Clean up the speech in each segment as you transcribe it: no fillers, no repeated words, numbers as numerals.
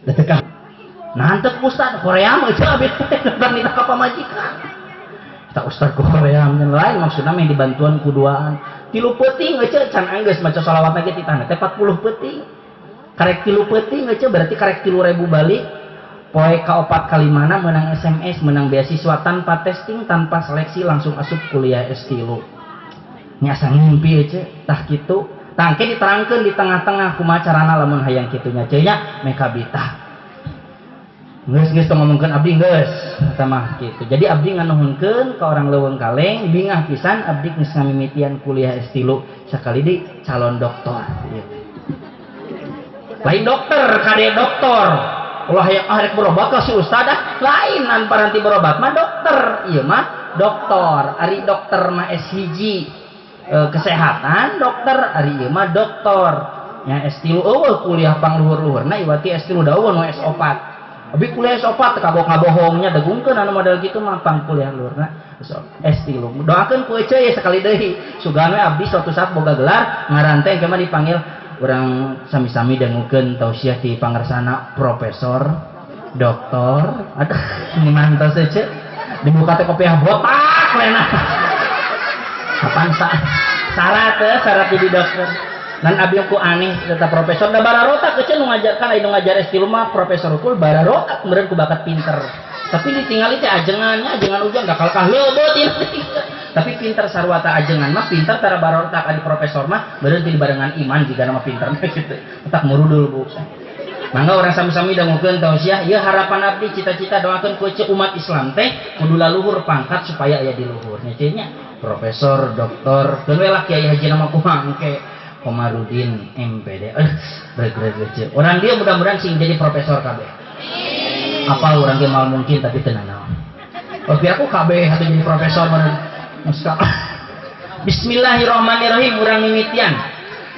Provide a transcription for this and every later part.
Teu nantep ustad Korea mah eueuh abdi teh nitah ka pamajikan. Eta ustad Korea lain maksudna meh dibantuan ku duaan. 3 peuting eueuh can anggeus maca shalawat lagi titahna teh 40 peuting. Karek 3 peuting eueuh berarti karek 3.000 balik. Poe ka-4 kalimana menang SMS, menang beasiswa tanpa testing, tanpa seleksi langsung asup kuliah S3. Nya asa ngimpi eueuh tah kitu. Tah engke diterangkeun di tengah-tengah kumaha carana lamun hayang kitu nya ceu nya meh kabitah. Geus geus tong ngomongkeun abdi geus eta mah kitu. Jadi abdi nganuhunkeun ka orang Leuweung Kaleng bingah pisan abdi geus ngamimitian kuliah S3 sakali di calon doktor gitu. Lain dokter kade doktor. Ulah hayang ah rek berobat ka si ustad ah lain an paranti berobat mah dokter ieu mah doktor. Ari dokter mah S1 kesehatan dokter ari ieu mah doktor. Nya S3 eueuh kuliah pangluhur-luhurna iwati S3 da eueuh nu S4. Abi kuliah S4 kagok ngabohongnya degungkeun anu model kitu mah pang kuliah luhurna S3. Doakeun ku ece ye sekali deui. Sugan we abdi suatu saat boga gelar ngaran teh engke mah dipanggil urang sami-sami dangukeun tausiah ti pangersana profesor, doktor. Aduh, ini mantos ece. Dibuka teh kopiah botak lena. Kapan syarat teh syarat jadi dokter. Dan abdi ku aneh tetap profesor da bararotak ece nu ngajarkan aya nu ngajar S3 mah profesor ukul bararotak meureun ku bakat pinter. Tapi ditinggali teh ajengannya ajengan ujang da kalkah leubeut ieu. Tapi pinter sarua ta ajengan mah pinter tara barotak adi profesor mah meureun ti dibarengan iman jiga mah pinter gitu. Otak murudul bu. Mangga urang sami-sami dangukeun tausiah ieu harapan abdi cita-cita doakeun ku ece umat Islam teh kudu laluhur pangkat supaya aya di luhur. Nya nya profesor, doktor, keun we lah kiai haji nama kumaha engke. Komarudin MPD. Beres-beres. Orang dia mudah-mudahan sing jadi profesor kabeh. Apa orang dia mal mungkin tapi tenang naon. Tapi aku kabeh hati jadi profesor meureun. Bismillahirrahmanirrahim urang mimitian.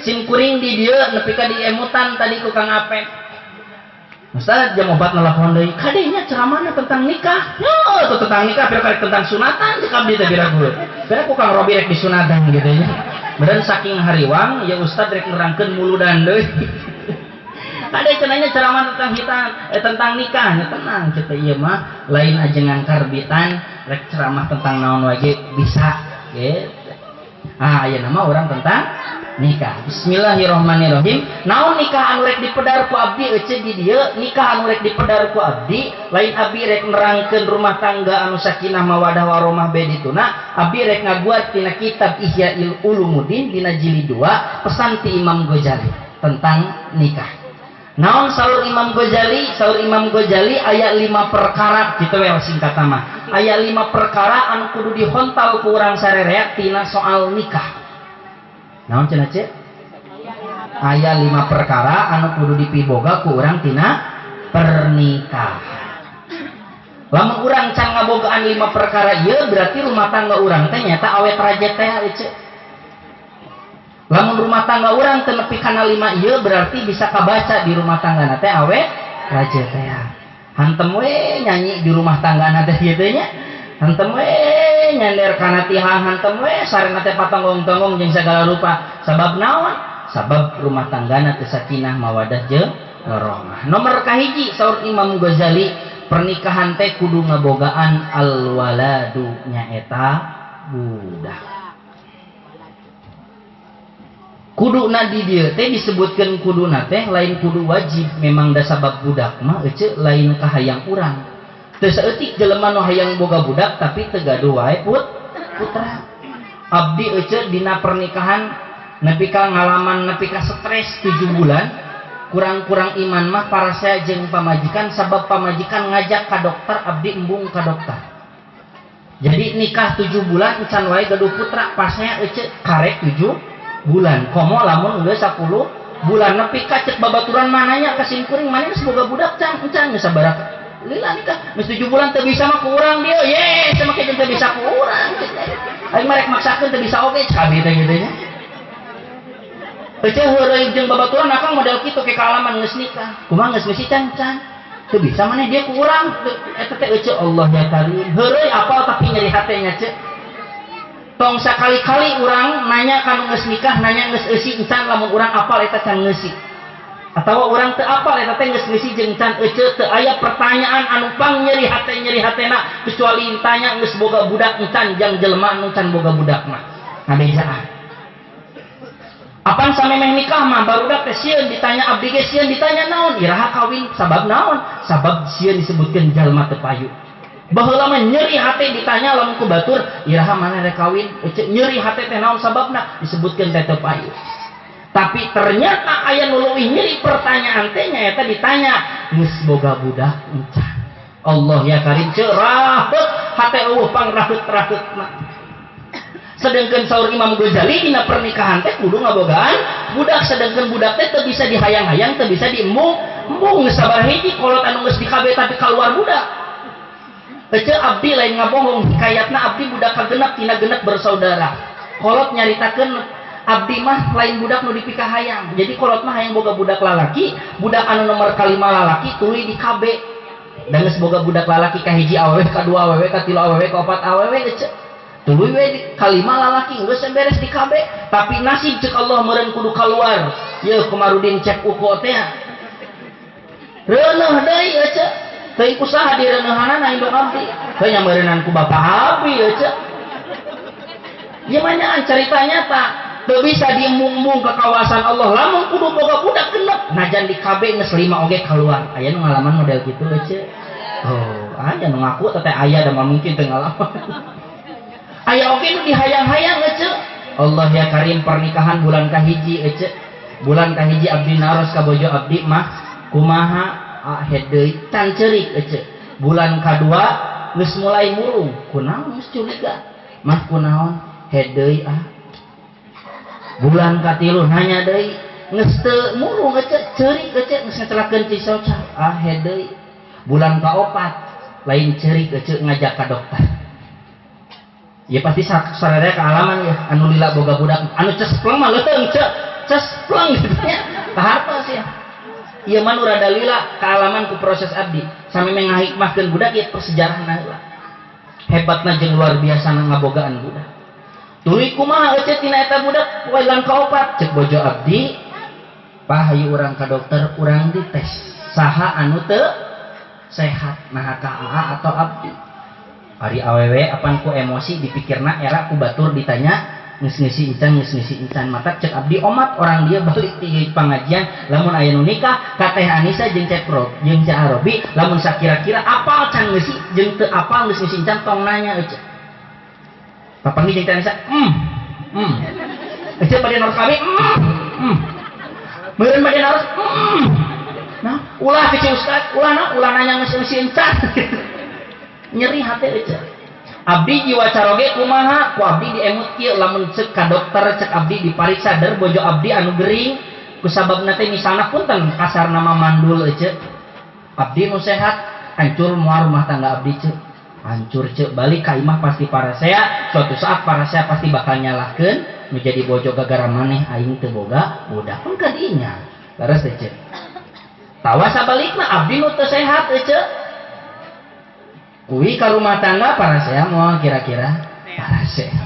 Sim kuring di dieu nepi ka diemutan tadi ku Kang Apep. Ustaz jam 4 nelpon deui. Kadenya ceramahna tentang nikah. Yo, tuh tentang nikah pira karek tentang sunatan cek abdi teh biragu. Pira ku Kang Robi rek disunatan gitu nya. Meureun saking hariwang ya ustaz rek nerangkeun muludan deui. Ada cenanya ceramah tentang hitan, tentang nikah, nya tenang kita ieu mah lain ajengan karbitan rek ceramah tentang naon wae bisa gitu. Ah ayeuna mah urang tentang nikah. Bismillahirrahmanirrahim. Naon nikah anu rek dipedar ku abdi euceun di dieu, nikah anu rek dipedar ku abdi, lain abdi rek nerangkeun rumah tangga anu sakinah mawadah warahmah be dituna, abdi rek ngaguat tina kitab Ihya'il Ulumuddin dina jilid 2 pesan ti Imam Ghazali tentang nikah. Naon saur Imam Ghazali? Saur Imam Ghazali aya 5 perkara kitu we singkat mah. Aya 5 perkara anu kudu dihontal ku urang sarerea tina soal nikah. Naon cenah ce? Aya 5 perkara anu kudu dipiboga ku urang tina pernikahan. Lamun urang can ngabogaan 5 perkara ieu berarti rumah tangga urang teh nyata awet raja teh ece. Lamun rumah tangga urang teu nepi kana 5 ieu berarti bisa kabaca di rumah tangga teh awet raja teh. Hantem we nyanyi di rumah tangga teh kitu nya. Hantem we nyander kana tihang, hantem we sareng teh patonggong-tonggong jeung sagala rupa. Sabab naon? Sabab rumah tanggana teh sakinah mawadah jeung warahmah. Nomor kahiji saur Imam Ghazali, pernikahan teh kudu ngabogaan alwaladu nyaeta budak. Kuduna di dieu teh disebutkeun kuduna teh lain kudu wajib, memang da sabab budak mah ece lain kahayang urang. Teu saeutik jelema nu hayang boga budak tapi teu gaduh wae putra. Abdi ece dina pernikahan nepi ka ngalaman nepi ka stres 7 bulan, kurang-kurang iman mah parasea jeung pamajikan sabab pamajikan ngajak ka dokter abdi embung ka dokter. Jadi nikah 7 bulan encan wae gaduh putra pasnya ece karek 7 bulan komo lamun geus 10 bulan nepi ka cek babaturan mananya ka simkuring maneh geus boga budak can encan geus sabaraha lila nikah geus 7 bulan teu bisa mah ku urang dieu ye samake teu bisa ku urang aing mah rek maksakeun teu bisa oge cek abdi teh kitu nya. Ece heureuy jeung babaturan akang model kitu ke kaalaman geus nikah kumaha geus misi can can teu bisa maneh dia ku urang eta teh ece Allah ya karim heureuy apal tapi nyeri hate nya ce. Tong sakali-kali urang nanya kanu geus nikah nanya geus eusi encan lamun urang apal eta can ngeusi. Atawa urang teu apal eta teh geus ngeusi jeung can eceu teu aya pertanyaan anu pang nyeri hate nyeri hatena kecuali ditanya geus boga budak encan jang jelema anu can boga budak mah. Ngabejaan. Apan samemeh nikah mah barudak teh sieun ditanya abdi ge sieun ditanya naon iraha kawin sabab naon sabab sieun disebutkeun jalma teu payu. Baheula mah nyeri hate ditanya lamun ku batur iraha maneh rek kawin eceu nyeri hate teh naon sababna disebutkeun teh teu payu. Tapi ternyata aya nu leuwih nyeri pertanyaan teh nyaeta ditanya geus boga budak encan. Allah ya karim ceu raheut hate eueuh pangraheut-raheutna. Sedangkan saur Imam Ghazali dina pernikahan teh kudu ngabogaan budak sedangkan budak teh teu bisa dihayang-hayang teu bisa diembung-embung geus sabar hiji kolot anu geus di KB tapi kaluar budak. Eceu abdi lain ngabohong hikayatna abdi budak kagenep tina genep bersaudara. Kolot nyaritakeun abdi mah lain budak nu dipikahayang. Jadi kolot mah hayang boga budak lalaki, budak anu nomor kalima lalaki tuluy di KB. Dan geus boga budak lalaki kahiji awewe, kadua awewe, katilu awewe, kaopat awewe eceu. Tuluy we kalima lalaki geus beres di KB, tapi nasib cek Allah meureun kudu kaluar. Yeuh Komarudin cek uko teh. Reuneuh deui eceu. Teuing kusaha direuneuhanana indung abdi. Heuh nya meureunan ku bapa abdi eceu. Ieu mah nyaan carita nyata. Teu bisa diembung-embung ke kawasan Allah lamun kudu boga budak genep najan di KB geus 5 oge kaluar. Aya nu ngalaman model kitu eceu. Oh, aya nu ngaku teh aya da mah mungkin teu ngalaman. Aya oge nu dihayang-hayang eceu. Allah ya karim pernikahan bulan kahiji eceu. Bulan kahiji abdi naros ka bojo abdi mah kumaha head deui can ceurik eceu. Bulan kadua geus mulai murung kunaon geus curiga mah kunaon head deui ah. Bulan katilu nanya deui geus teu murung eceu ceurik eceu geus ngecelakeun cisoca ah head deui. Bulan kaopat lain ceurik eceu ngajak ka dokter. Ya pasti sararea kealaman ya anu lila boga budak anu cespleng mah leuteung ceu cespleng gitu nya kahartos ya. Ieu mah nu rada lila kaalaman ku proses abdi samemeh ngahikmahkeun budak ieu persejarahna heula. Hebatna jeung luar biasana ngabogaan budak. Tuluy kumaha eceu tina eta budak bulan kaopat cek bojo abdi pah hayu urang ka dokter urang dites saha anu teu sehat naha ka AA atau abdi. Ari awewe apan ku emosi dipikirna era ku batur ditanya geus ngeusi encan geus ngeusi encan mata cek abdi omat orang dia balik ti pangajian lamun aya nu nikah ka Teh Anisa jeung Cek Pro jeung Cek Arobi lamun sakira-kira apal can ngeusi jeung teu apal geus ngeusi encan tong nanya eceu. Papanggih jeung Teh Anisa eceu bade naros kami meureun bade naros nah ulah ke ustad ulah na ulah nanya geus ngeusi encan. Nyeri hate eceu. Abdi jiwa caroge kumaha ku abdi diemut kieu lamun cek ka dokter cek abdi dipariksa der bojo abdi anu gering ku sababna teh misalna punten kasar nama mandul eceu. Abdi nu sehat hancur moal rumah tangga abdi ceu. Hancur ceu balik ka imah pasti parasea suatu saat parasea pasti bakal nyalahkeun nu jadi bojo gagara maneh aing teu boga budak pun ka dinya. Leres teh ceu. Tawa sabalikna abdi nu teu sehat eceu. Kui ka rumah tangga parasea moal kira-kira parasea.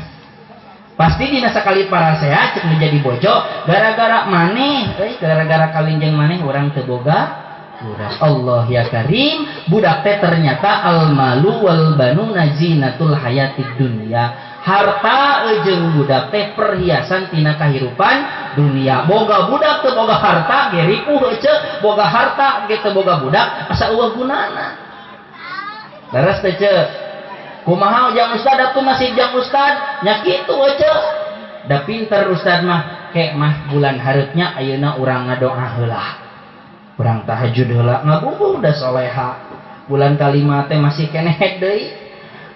Pasti dina sakali parasea cek menjadi bojo gara-gara maneh euy gara-gara kawin jeung maneh urang teu boga budak. Allah ya karim budak teh ternyata al malu wal banuna zinatul hayatid dunya. Harta jeung budak teh perhiasan tina kahirupan dunia. Boga budak teu boga harta ge ripuh eceu, boga harta ge teu boga budak asa eueuh gunana. Leres teh ceu. Kumaha jang ustad atuh nasib jang ustad nya kitu eceu. Da pinter ustad mah ke mah bulan hareupnya ayeuna urang ngadoa heula. Urang tahajud heula ngabubuh da soleha. Bulan kalima teh masih keneh deui.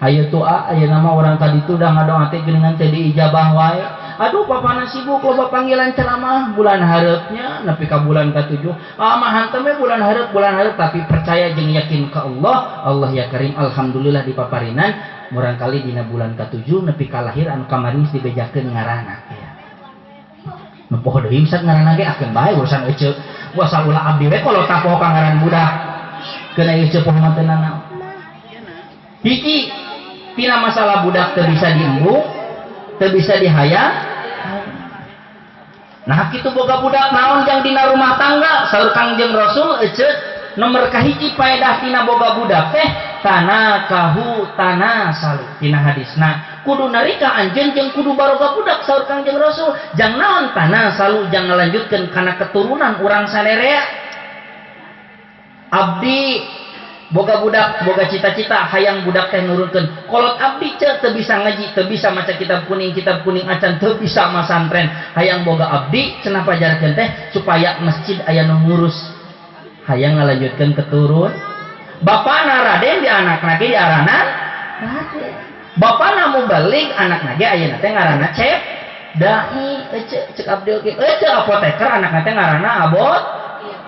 Ayo tuh ayeuna mah urang tadi tuh da ngadoa teh geuningan teh diijabah wae. Aduh papana sibuk loba panggilan ceramah bulan hareupnya nepi ka bulan ka-7. Ah mah hantem we bulan hareup tapi percaya jeung yakin ka Allah, Allah ya karim alhamdulillah dipaparinan murangkali dina bulan ka-7 nepi ka lahir anu kamari geus dibejakeun ngaranna ya. Nu poho deui ustad ngaranna ge akeun bae urusan eceu. Wasal ulah abdi we kalau tapoho ka ngaran budak. Keuna eceu poho mah teu nanaon. Hiji tina masalah budak teu bisa diembung, teu bisa dihayang. Nah kitu boga budak naon jang dina rumah tangga saur Kangjeng Rasul ece nomor kahiji paedah tina boga budak teh tanakahu tanasalu tina hadisna kudu narika anjeun jeung kudu baroga budak saur Kangjeng Rasul jang naon tanasalu jang ngalanjutkeun kana keturunan urang sanerea. Abdi boga budak boga cita-cita hayang budak teh nurunkeun kolot abdi ceu teu bisa ngaji teu bisa maca kitab kuning acan teu bisa masantren hayang boga abdi cenah pajarkeun teh supaya masjid aya nu ngurus hayang ngalanjutkeun keturun bapana Raden di anakna ge diarana Raden bapana mubalig anakna ge ayeuna teh ngaranna Cep Dai ece cek abdi oge ece apoteker anakna teh ngaranna Abot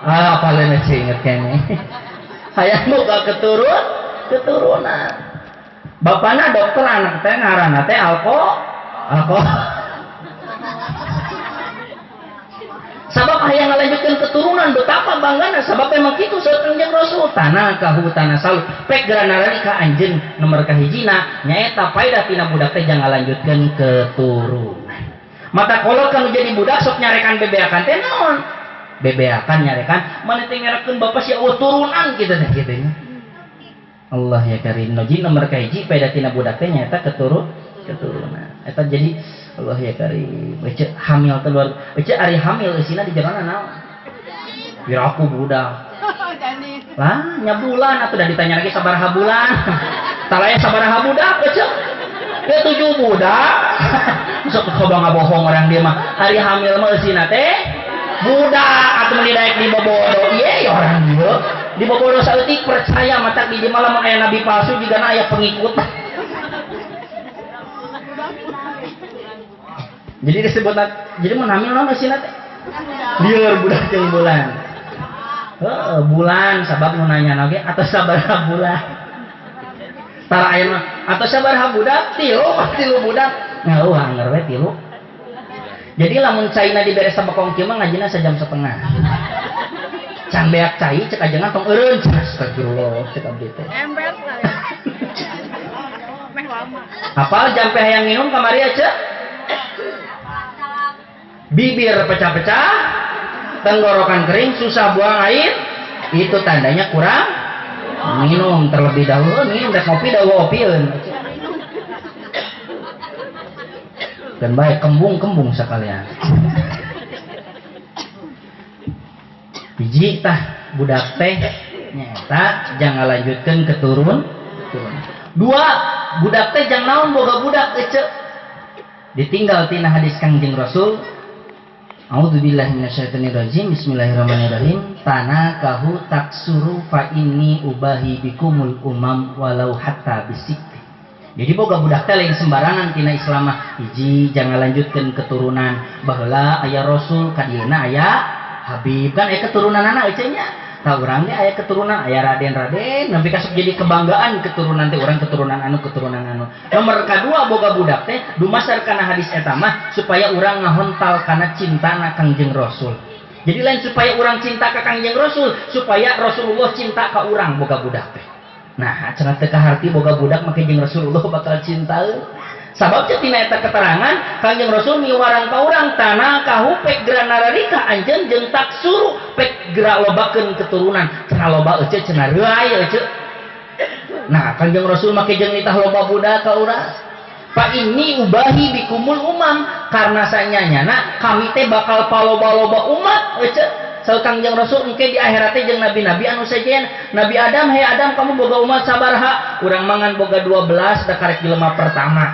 ah apaleun ece inget keneh hayang boga keturunan bapana dokter anak teh ngaranna teh alko sabab hayang ngalanjutkeun keturunan betapa banggana sabab emang kitu saur Kangjeng Rasul tanah kahu tanasalu pek geura ka anjeun nomor kahijina nyaeta paedah tina budak teh jang ngalanjutkeun keturunan. Mata kolot kanu jadi budak sok nyarekan bebeakan teh naon bebeakan nyarekan mana teh ngarekeun bapak sia eueuh turunan kitu teh kitu nya. Allah ya karim. Noji nomor kahiji paedah tina budak teh nyaeta keturunan. Eta jadi Allah ya karim. Ece hamil teh luar ece ari hamil eusina di jerona naon? Piraku budak. Lah nya bulan atuh da ditanya lagi sabaraha bulan. Talaya sabaraha budak ece? Ya 7 budak. Sok coba ngabohong orang dia mah. Ari hamil mah eusina teh budak atau meni daek di bobodo ieu orang ieu di bobodo saeutik percaya matak di dieu mah lamun aya nabi palsu jigana aya pengikut. Jadi disebut jadi mun hamil naon eusina teh lieur budak jeung bulan. Heeh bulan sabab nu nanya oge atau sabaraha bulan tara aya mah atau sabaraha budak tilu budak ngeuh anggar we tilu. Jadi lamun caina dibere sabakong kieu mah ngajina sajam setengah. Can beak cai cek ajengan tong eureun. Astagfirullah cek abdi teh. Ember kali. Meh lama. Apal jampe hayang minum kamari ece? Bibir pecah-pecah, tenggorokan kering, susah buang air, itu tandanya kurang minum terlebih dahulu. Minum rek ngopi da ngopieun. Dan baik kembung-kembung sekalian. Biji tah budak teh nyata jangan lanjutkan keturun. Dua, budak teh jangan naon boga budak ece. Ditinggal tina hadis Kangjeng Rasul. A'udzubillahi minasyaitonirrajim. Bismillahirrahmanirrahim. Tanakahu taksuru fa inni ubahi bikumul umam walau hatta bisik. Jadi boga budak teh lain sembarangan tina Islam mah. Hiji jangan lanjutkeun keturunan. Baheula aya Rasul ka dieuna aya Habib kan aya keturunanana ece nya. Tah urang ge aya keturunan aya Raden-raden nepi ka sok jadi kebanggaan keturunan teh urang keturunan anu keturunan anu. Nomor kadua boga budak teh dumasar kana hadis eta mah supaya urang ngahontal kana cintana Kangjeng Rasul. Jadi lain supaya urang cinta ka Kangjeng Rasul, supaya Rasulullah cinta ka urang boga budak teh. Nah, cenah teu kaharti boga budak make jeung Rasulullah bakal cinta. Sabab teh tina eta keterangan Kangjeng Rasul miwarang ka urang tanah kahu pek geura nararika anjeun jeung taksuru pek geura lobakeun keturunan. Cenah loba ece cenah reuay ece. Nah, Kangjeng Rasul make jeung nitah loba budak ka urang. Fa inni ubahi bikumul umam karena sanyanyana kami teh bakal paloba-loba umat ece. Saur Kangjeng Rasul engke di akhirat teh jeung nabi-nabi anu sejen. Nabi Adam, "Hei Adam, kamu boga umat sabaraha?" Urang mangan boga 12 da karek jelema pertama.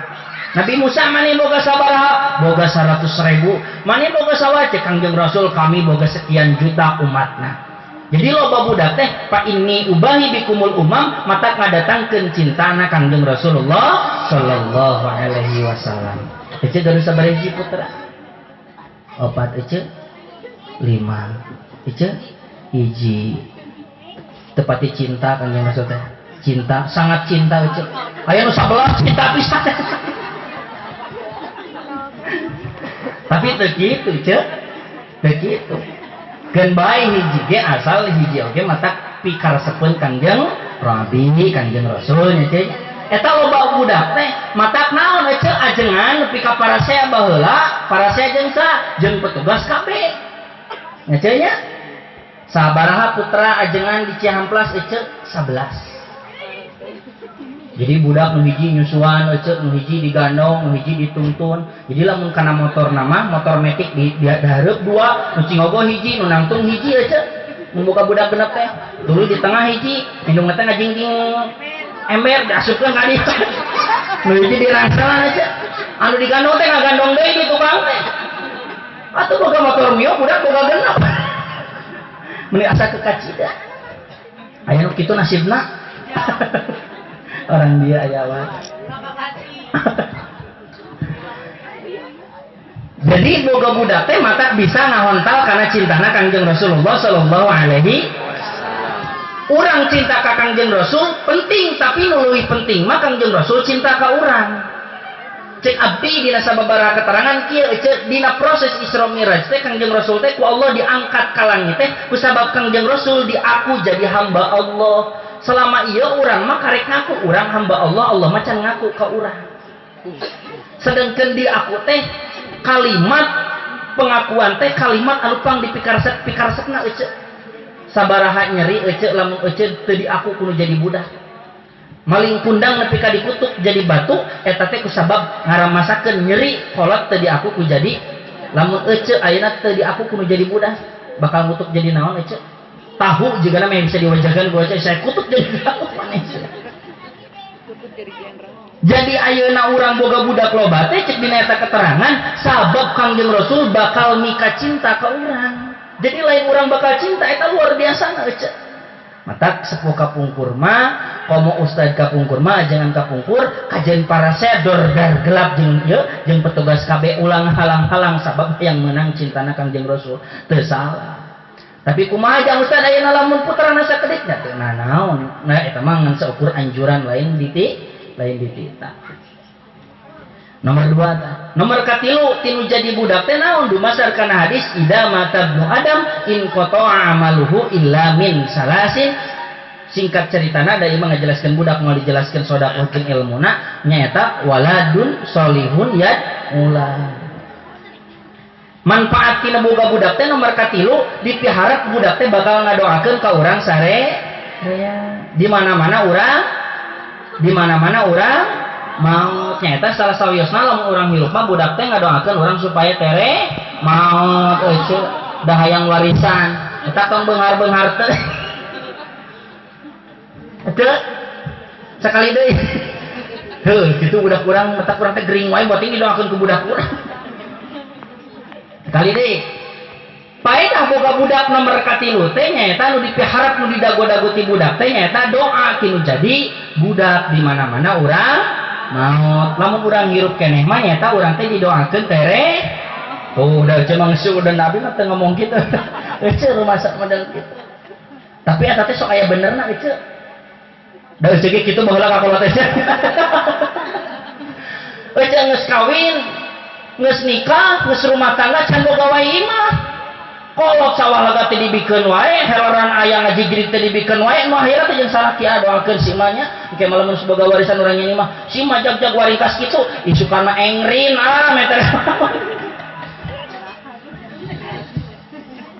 Nabi Musa mani boga sabaraha? Boga 100.000. Mani boga sawa? Cek Kangjeng Rasul kami boga sekian juta umatna. Jadi loba budak teh fa inni ubahi bikumul umam mata ngadatangkeun cintana Kangjeng Rasulullah sallallahu alaihi wasallam. Ece gaduh sabaraha hiji putra? 4 ece 5. Ece hiji. Tepati cinta Kangjeng Rasul teh. Cinta, sangat cinta ece. Aya nu 11 cinta pisan. Tapi teu kitu ce. Teu kitu. Keun bae hiji ge asal hiji oge matak pikaresepeun Kangjeng Rabi, Kangjeng Rasul nya ce. Eta loba budak teh matak naon ece ajengan nepi ka parasea baheula, parasea jeung sa jeung petugas KB. Ece nya sabaraha putra ajengan di Cihamplas ece 11. Jadi budak nu hiji nyusuan ece, nu hiji digandong, nu hiji dituntun. Jadi lamun kana motor nama, motor metik di hareup dua, nu cingogo hiji, nu nangtung hiji ece. Mun boga budak genep teh, tuluy di tengah hiji, indungna teh ngajingking ember diasupkeun ka dieu. Nu hiji dirangsalan ece. Anu digandong teh ngagandong deui di tukang teh. Atuh boga motor Mio budak boga genep. Meuni asa kekacida. Aya nu kitu nasibna. Orang dia aya wae. Jadi boga budak teh mata bisa ngahontal karena cintana Kangjeng Rasulullah sallallahu alaihi wasallam. Urang cinta ka Kangjeng Rasul penting, tapi nu leuwih penting mah Kangjeng Rasul cinta ka urang. Cek abdi dina sababaraha keterangan kieu cek dina proses Isra Mi'raj teh Kangjeng Rasul teh ku Allah diangkat ka langit teh kusabab Kangjeng Rasul diaku jadi hamba Allah. Selama ieu urang mah karek ngaku urang hamba Allah, Allah mah can ngaku ka urang. Sedangkan di aku teh kalimat pengakuan teh kalimat anu pang dipikaresep pikaresepna ece. Sabaraha nyeri ece lamun ece teu diaku kudu jadi budak. Maling kundang nepi ka dikutuk jadi batu eta teh kusabab ngaramasakeun nyeri kolot teu diaku ku jadi lamun ece ayeuna teu diaku kudu jadi budak bakal ngutuk jadi naon ece. Tahu juga namanya bisa diwajahkan gua saya kutuk jadi tahu maneh. Jadi ayeuna urang boga budak loba teh cek dina eta keterangan sabab Kangjeng Rasul bakal mika cinta ka urang. Jadi lain urang bakal cinta eta luar biasa ece. Matak sepuh kapungkur mah komo ustad kapungkur mah jangan kapungkur kajian parasea dordar gelap jeung ieu jeung petugas KB ulang halang-halang sabab yang menang cintana Kangjeng Rasul teu salah. Tapi kumaha jang ustad ayeuna lamun putrana sakedik nya teu nanaon. Nah eta mah ngan saukur anjuran lain lain ditita. Nomor 2 tah. Nomor katilu tinu jadi budak teh naon dumasar kana hadis ida mata ibnu adam in qata'a amaluhu illa min salasin. Singkat ceritana da ieu mah ngajelaskeun budak moal dijelaskeun sedekah jeung ilmuna nyaeta waladun solihun yad'ula. Manfaat tina boga budak teh nomor katilu dipiharap budak teh bakal ngadoakeun ka urang sare di mana-mana urang di mana-mana urang maut nyaeta salah sawiosna lamun urang hirup mah budak teh ngadoakeun urang supaya tere maut euceu da hayang warisan eta tong beunghar-beunghar teh teu sakali deui heuh kitu budak urang mata urang teh gering wae boting didoakeun ku budak urang. Kali deui paedah boga budak nomor katilu teh nyaeta nu dipiharap nu didago-dago ti budak teh nyaeta doa kinu jadi budak di mana-mana urang maot. Lamun urang hirup keneh mah nyaeta urang teh didoakeun tere. Oh, da cemang udah nabi mah teu ngomong kitu. Ece rumasa model kitu. Tapi eta teh sok aya benerna ece. Da ece ge kitu baheula ka kolot teh. Ece geus kawin, geus nikah, geus rumah tangga can boga wae imah. Kolot sawah laga teh dibikeun wae, heroran aya ngajigrig teh dibikeun wae, nu akhirna teh jeung salaki doakeun si mah nya. Engke mah lamun boga warisan urang ini mah, si mah jag-jag waringkas kitu, isukan mah engrin ah meter.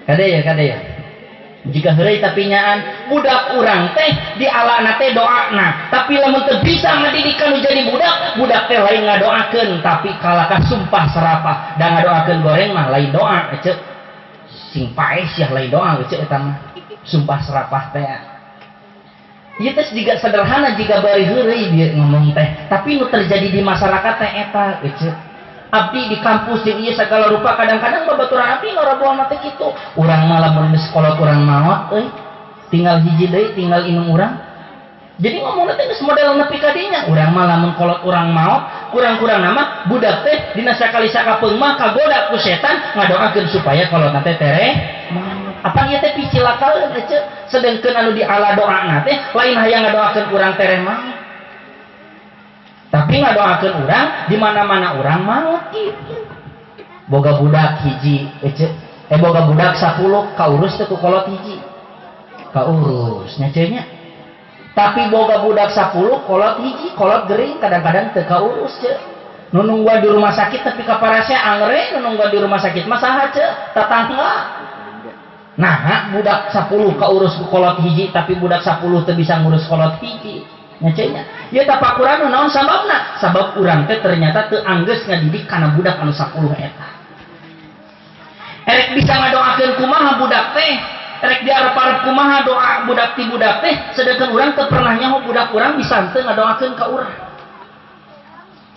Kade ya, kade ya. Jika heureuy tapi nyaan budak urang teh dialana teh doana, tapi lamun teu bisa ngadidikan nu jadi budak, budak teh lain ngadoakeun tapi kalakah sumpah serapah da ngadoakeun goreng mah lain doa ece. Sing paeh sia lain doa ece eta mah. Sumpah serapah teh. Ieu teh jiga sederhana jiga bari heureuy dia ngomong teh, tapi nu terjadi di masyarakat teh eta ece. Abdi di kampus jeung ieu sagala rupa kadang-kadang babaturan abdi ngoroboan teh kitu. Urang mah lamun geus kolot urang maot euy, tinggal hiji deui tinggal inum urang. Jadi ngomongna teh geus model nepi ka dinya. Urang mah lamun kolot urang maot, kurang-kurang nama budak teh dina sakali sakapeung mah kagoda ku setan ngadoakeun supaya kolotna teh tereh maot. Apa ieu teh picilakaeun ece, sedengkeun anu diala doana teh lain hayang ngadoakeun urang tereh maot. Tapi ngadoakeun urang di mana-mana urang maot gitu. Boga budak hiji ece, boga budak 10 kaurus teh ku kolot hiji. Kaurus nya ceu nya. Tapi boga budak 10 kolot hiji, kolot gering kadang-kadang teu kaurus ce. Nu nungguan di rumah sakit tapi kaparasnya angre, nu nungguan di rumah sakit mah saha ce? Tetangga. Nah, budak 10 kaurus ku kolot hiji tapi budak 10 teu bisa ngurus kolot hiji. Nya ce nya. Ieu tapakuran naon sababna? Sabab urang teh ternyata teu anggeus ngadidik kana budak anu 10 eta. Erek bisa ngadoakeun kumaha budak teh, rek diarep-arep kumaha doa budak ti budak teh, sedangkan urang teu pernah nyaho budak urang bisa teu ngadoakeun ka urang.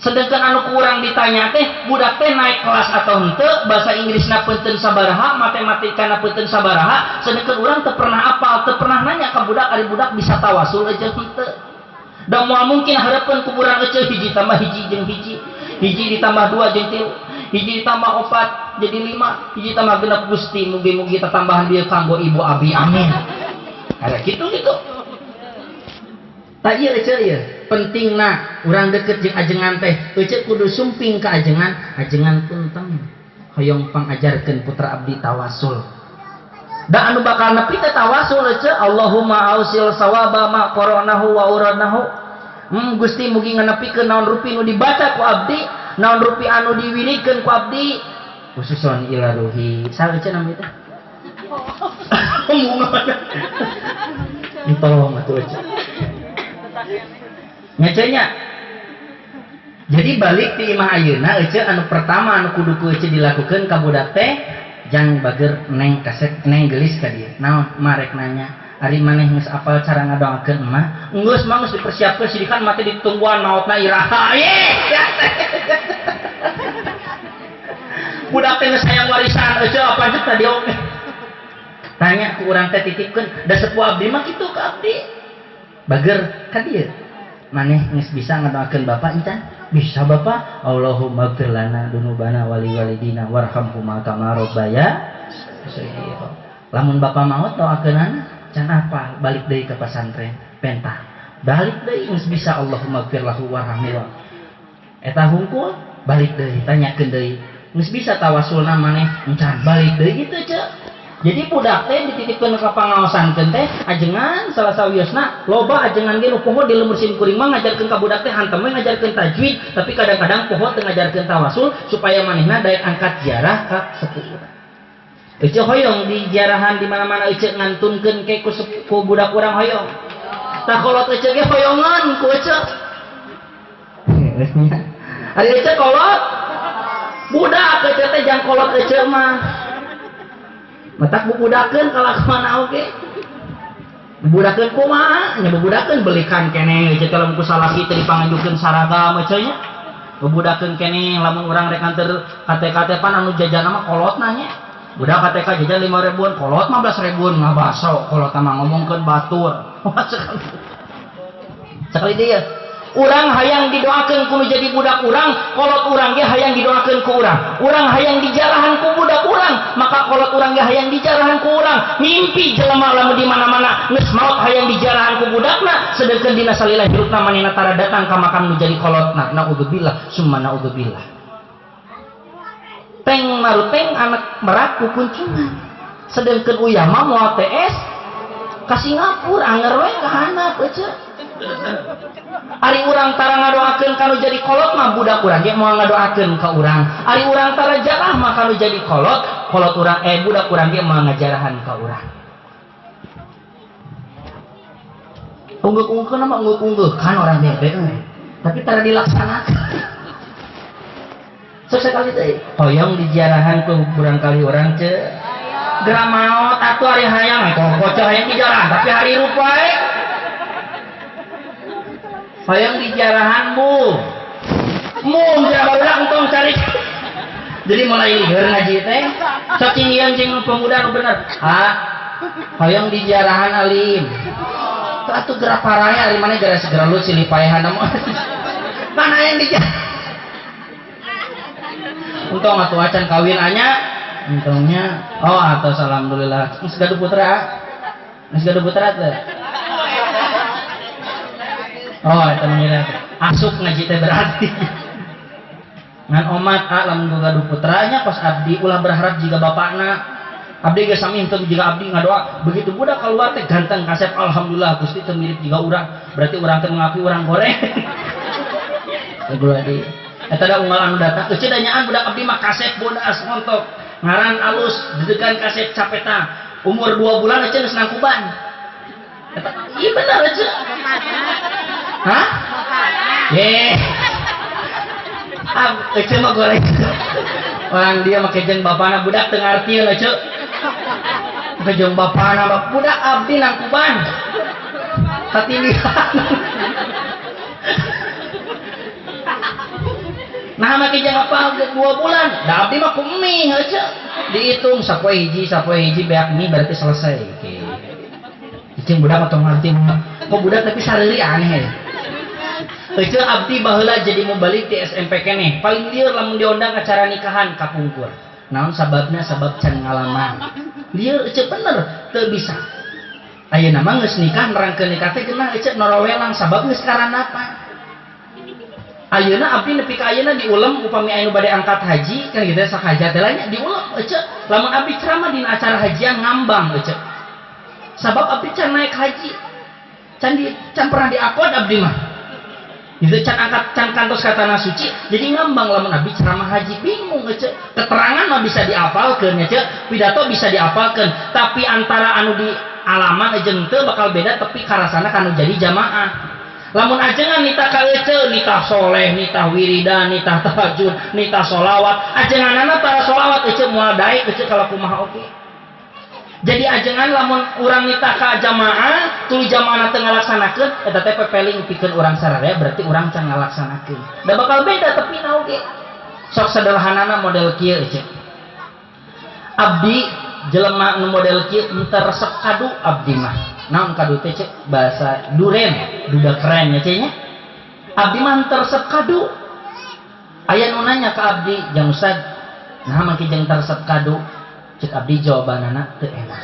Sedangkan anu ku urang ditanya teh, budak teh naik kelas atau henteu, bahasa Inggrisna peuteun sabaraha, matematikana peuteun sabaraha, sedangkan urang teu pernah apal, teu pernah nanya ka budak ari budak bisa tawasul aja henteu. Da moal mungkin hareupeun ku urang eceu hiji tambah hiji jeung hiji, hiji ditambah 2 jeung 3, hiji ditambah 4 jadi 5, hiji tambah 6 Gusti mugi-mugi tatambahan dia kanggo ibu abi amin. Ada gitu gitu. Tak ieu eceu ieu pentingna urang deket jeung ajengan teh, eceu kudu sumping ka ajengan, ajengan punten hoyong pangajarkeun putra abdi tawasul. Da anu bakal nepi teh tawasul eceu Allahumma ausil sawaba ma qara'nahu wa uradnahu. Gusti mugi nganepikeun naon rupi nu dibaca ku abdi, naon rupi anu diwiridkeun ku abdi, khususon ila ruhi. Saha eceu nami teh? Ditolong atuh eceu. Ngecenya. Jadi balik ti imah ayeuna eceu anu pertama anu kudu ku eceu dilakukeun ka budak teh jang bager neng kaset neng gelis ka dieu. Naon marek nanya, ari maneh geus apal cara ngadoakeun emak? Geus mah geus dipersiapkeun sidikan mati ditungguan maotna iraha. Ye. Budak teh geus hayang warisan eceu apa jeung tadi oge. Tanya ku urang teh titipkeun, da sepuh abdi mah kitu ka abdi. Bager ka dieu. Maneh geus bisa ngadoakeun bapak encan? Bisa bapak. Allahumma gfir lana dunubana wali walidina warhamhuma kama rabbaya shaghira. Lamun bapak maot doakeunana can apa balik deui ka pasantren pentah. Balik deui geus bisa Allahumma gfir lahu warhamhu. Eta hungkul balik deui tanyakeun deui. Geus bisa tawasulna maneh encan balik deui kitu ce. Jadi budak teh dititipkeun ka pangaosankeun teh ajengan salah sawiosna loba ajengan ge nu poho di lemur sim kuring mah ngajarkeun ka budak teh hantem we ngajarkeun tajwid tapi kadang-kadang poho teu ngajarkeun tawasul supaya manehna daek angkat ziarah ka sepuh urang. Ece hoyong di ziarahan di mana-mana ece ngantunkeun ke ku budak urang hoyong. Tah kolot ece ge hoyongan ku ece. Ari ece kolot budak ece teh jang kolot ece mah. Matak bubudakeun kalakuan oge. Bubudakeun kumaha? Nya bubudakeun belikan keneh ece teh lamun ku salaki teh dipangajukeun saragam ece nya. Bubudakeun keneh lamun urang rek nganter KTK teh pan anu jajan mah kolotna nya. Budak KTK jajan 5 ribuan, kolot 15 ribuan ngabaso kolot mah ngomongkeun batur. Sekali deui urang hayang didoakeun ku nu jadi budak urang, kolot urang ge hayang didoakeun ku urang. Urang hayang dijarahan ku budak urang, maka kolot urang ge hayang dijarahan ku urang. Mimpi jelema lamun di mana-mana geus maot hayang dijarahan ku budakna, sedengkeun dina salila hirupna manehna tara datang ka makam nu jadi kolotna. Naudzubillah summa naudzubillah. Teng maruteng anak merak ku kuncungan. Sedengkeun uyah mah moal TS ka Singapura anger we ka handap eceu. Ari urang tara ngadoakeun kanu jadi kolot mah budak urang ge moal ngadoakeun ka urang. Ari urang tara jarah mah kanu jadi kolot, kolot urang budak urang ge moal ngajarahan ka urang. Ungguk-unggeun mah ungguk-unggekan orang bebe tapi tara dilaksanakeun. Sok sakali teh hoyong dijarahan ku kurang kali urang ce. Geura maot atuh ari hayang kocok hayang dijarahan tapi hari rupa we. Hayang dijarahan bu mun barudak entong cari. Jadi mulai lieur ngaji teh sok cinggian jeung pemuda nu bener ha hayang dijarahan alim teu atuh geura paraya ari maneh geura segera lu silih paehan mah mana hayang dijarahan untung atuh acan kawin anya untungnya oh atos alhamdulillah geus gaduh putra geus gaduh putra teh. Oh, eta mengira asup ngaji teh berarti. Ngan omat lamun gaduh putranya pas abdi ulah berharap jiga bapakna. Abdi geus sami henteu jiga abdi ngadoa. Begitu budak keluar teh ganteng kasep, alhamdulillah Gusti teu mirip jiga urang. Berarti urang teh mengakui urang goreng. Deui. Eta da unggal anu datang. Euceut da nyaan budak abdi mah kasep bodas montok. Ngaran alus dedegan kasep capeta. Umur 2 bulan euceut geus nangkuban. Eta ieu bener euceut. Hah? Ye. Ah, euceut mah goreng. Orang dia make jeung bapana budak teu ngartieun euceut. Make jeung bapana budak abdi nangkuban. Katindihan. Nah make jeung apa 2 bulan. Da abdi mah ku mie euceut. Dihitung sapoe hiji beak mie berarti selesai. Oke. Jeung budak mah tong ngarti. Kok budak tapi sareuri aneh. Euceut abdi baheula jadi mubalik di SMP keneh. Paling lieur lamun diondang acara nikahan kapungkur. Naon sababna? Sabab can ngalaman. Lieur euceut bener teu bisa. Ayeuna mah geus nikah nerangkeun nikah teh geunah euceut norowelang sabab geus karanapa. Ayeuna abdi nepi ka ayeuna diulem upami aya nu bade angkat haji kan gitu sakajat teh nya diulem euceut. Lamun abdi ceramah dina acara hajian ngambang euceut. Sabab abdi can naik haji. Can pernah diakod abdi mah. Itu can angkat can kantos ka tanah suci jadi ngambang lamun abdi ceramah haji bingung euceut. Keterangan mah bisa diapalkeun nya ceu, pidato bisa diapalkeun, tapi antara anu di alaman jeung teu bakal beda tapi karasana kanu jadi jamaah. Lamun ajengan nitah ka euceut, nitah soleh, nitah wiridan, nitah tahajud, nitah sholawat, ajenganana tara sholawat euceut moal daek euceut kalau kumaha oge. Jadi ajengan lamun urang nitah ka jamaah, tuluy jamaahna teu ngalaksanakeun, eta teh pepeling pikeun urang sararea berarti urang can ngalaksanakeun. Da bakal beda tepina oge. Sok sederhanana model kieu euceut. Abdi jelema nu model kieu henteu resep kadu abdi mah. Naon kadu teh cek bahasa duren, duda keren nya ceu nya. Abdi mah henteu resep kadu. Aya nu nanya ka abdi, "Jang Ustad, naha mangke jeung teu resep kadu?" Cek abdi jawabanana teu enak.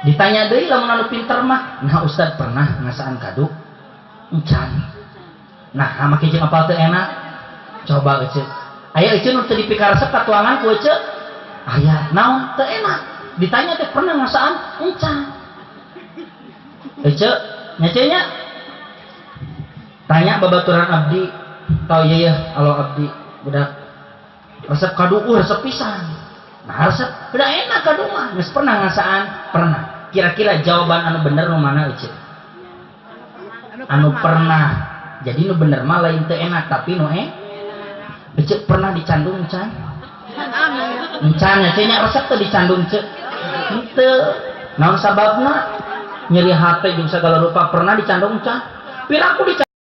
Ditanya deui lamun anu pinter mah, "Nah Ustad pernah ngasaan kadu?" Encan. Nah, make jeung apal teu enak? Coba euceut. Aya euceut nu teu dipikaresep katuangan ku euceut. Aya naon teu enak. Ditanya teh pernah ngasaan? Encan. Euceut nya ceu nya. Tanya babaturan abdi, tau ieu yeuh alo abdi budak resep kadu resep pisan. Nah resep udah enak kadu mah, geus pernah ngasaan? Pernah. Kira-kira jawaban anu bener nu mana euceut? Anu pernah. Jadi nu bener mah lain teu enak tapi nu euceut pernah dicandung can? Encan nya ceu nya resep teu dicandung ceu? Henteu. Naon sababna? Nyeri hate jeung sagala rupa pernah dicandung can? Piraku dicandung